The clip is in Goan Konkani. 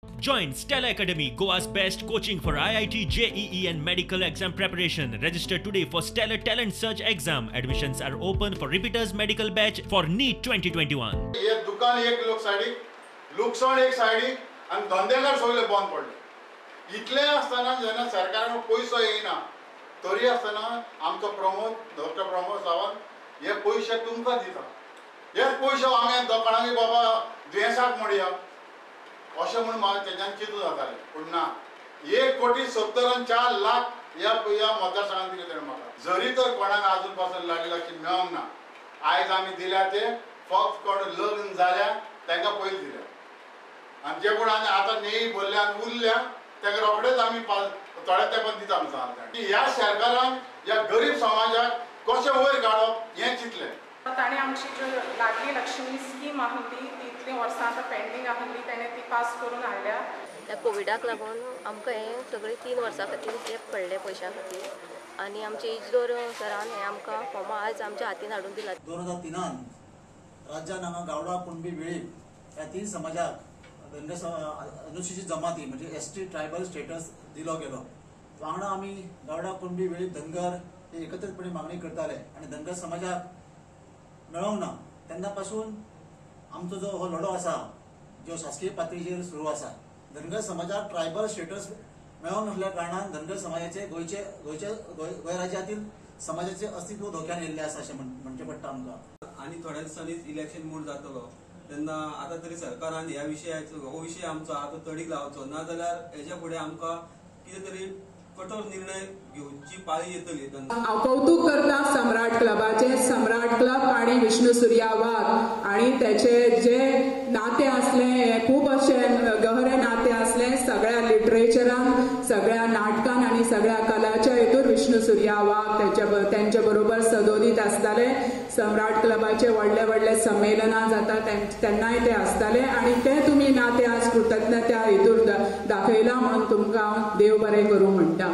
Join Stella Academy, Goa's best coaching for IIT, JEE and medical exam preparation. Register today for Stellar Talent Search exam. Admissions are open for repeaters medical batch for NEET 2021. एक दुकान एक लोक सायडीक, लुकसाण एक सायडीक आनी धंदेकार सगळे बंद पडले. इतलें आसतना जेन्ना सरकारान पयसो येयना तरी आसतना आमचो प्रमोद, डॉक्टर प्रमोद सावंत हे पयशे तुमकां दिता. हेच पयशे आमी कोणाक बाबा दुयेंसाक म्हणया अशें म्हूण म्हाका तेज्यान चिंतूं जातालें, पूण ना. 1,74,04,00,000 ह्या ह्या मतदारसंघान दिले तेणें म्हाका. जरी तर कोणाक आजून पासून लाडली लक्ष्मी मेळोंक ना, आयज आमी दिल्या ते फक्त कोण लग्न जाल्या तांकां पयलीं दिल्या, आनी जे कोण आनी आतां नेई भरल्या आनी उरल्या तांकां रोखडेच आमी थोड्या तेंपान दिता आमकां. ह्या सरकारान ह्या गरीब समाजाक कशें वयर काडप हें चिंतलें. ताणें आमची ज्यो लाडली लक्ष्मी स्कीम आहली ती इतलीं वर्सां आतां पेंडींग आहली, तेणें ती पास करून हाडल्या. त्या कोविडाक लागून आमकां हें सगळें 3 वर्सां खातीर गॅप पडलें पयशां खातीर, आनी आमचे इजलोर सरान हें आमकां फॉर्मां आयज आमच्या हातीन हाडून दिलां. 2003 राज्यान हांगा गावडा, कुणबी, वेळीप ह्या 3 समाजाक अनुसूचित जमाती म्हणजे ST tribal status दिलो गेलो. वांगडा आमी गावडा, कुणबी, वेळीप, धनगर हे एकत्रितपणे मागणी करताले आनी धनगर समाजाक मेळोंक ना. तेन्ना पासून आमचो जो हो लढो आसा जो शासकीय पातळीचेर सुरू आसा, धनगर समाजाक ट्रायबल स्टेटस मेळोंक नासल्या कारणान धनगर समाजाचे गोंयचे गोंयचे गोंय राज्यातील समाजाचे अस्तित्व धोक्यान येयल्लें आसा अशें म्हणचें पडटा आमकां. आनी थोड्या दिसांनीच इलेक्शन मूड जातलो तेन्ना आतां तरी सरकारान ह्या विशयाचो हो विशय आमचो आतां तडीक लावचो, ना जाल्यार हेच्या फुडें आमकां कितें तरी कठोर निर्णय घेवची पाळी येतली. हांव कौतुक करता सम्राट क्लबाचे. सम्राट क्लब आणि विष्णू सुर्या वाघ आणि त्याचे जे नाते असले हे खूब अशें गहरे नाते असले. सगळ्या लिटरेचरान, सगळ्या नाटकान आणि सगळ्या कलाच्या हेतून विष्णू सुर्या वाघ त्यांच्या बरोबर सदोदित आसताले. सम्राट क्लबाचे व्हडले व्हडले संमेलनां जाता तेन्नाय ते आसताले आणि ते तुमी नाते आज कृतज्ञता हेतून दाखयला म्हणून तुमकां हांव देव बरें करूं म्हणटा.